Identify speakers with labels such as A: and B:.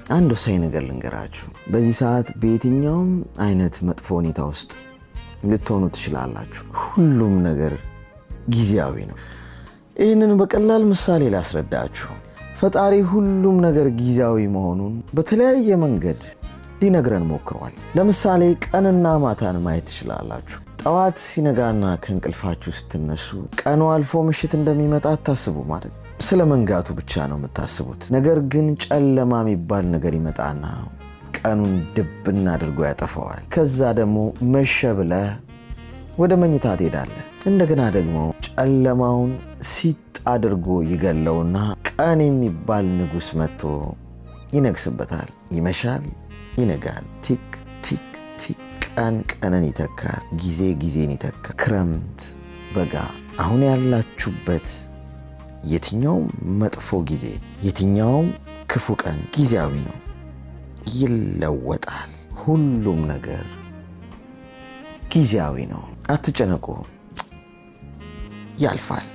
A: አንድ ወሳኝ ነገር ልንገራችሁ። በዚህ ሰዓት በየትኛውም አይነት መጥፎ ሁኔታ ውስጥ ልትሆኑ ትችላላችሁ። ሁሉም ነገር ጊዜያዊ ነው። ይህንን በቀላል ምሳሌ ላስረዳችሁ። ፈጣሪ ሁሉም ነገር ጊዜያዊ መሆኑን በተለያየ መንገድ ሊነግረን ሞክሯል። ለምሳሌ ቀንና ማታን ማየት ትችላላችሁ። ጠዋት ሲነጋና ከእንቅልፋችሁ ስትነሱ ቀኑ አልፎ ምሽት እንደሚመጣ አታስቡ ማለት ስለ መንጋቱ ብቻ ነው የምታስቡት። ነገር ግን ጨለማ የሚባል ነገር ይመጣና ቀኑን ድብና አድርጎ ያጠፈዋል። ከዛ ደግሞ መሸ ብለህ ወደ መኝታ ትሄዳለህ። እንደገና ደግሞ ጨለማውን ሲጥ አድርጎ ይገለውና ቀን የሚባል ንጉሥ መጥቶ ይነግስበታል። ይመሻል፣ ይነጋል። Tick tick tick። ቀን ቀንን ይተካል፣ ጊዜ ጊዜን ይተካል። ክረምት፣ በጋ፣ አሁን ያላችሁበት የትኛውም መጥፎ ጊዜ፣ የትኛውም ክፉ ቀን ጊዜያዊ ነው፣ ይለወጣል። ሁሉም ነገር ጊዜያዊ ነው። አትጨነቁ፣ ያልፋል።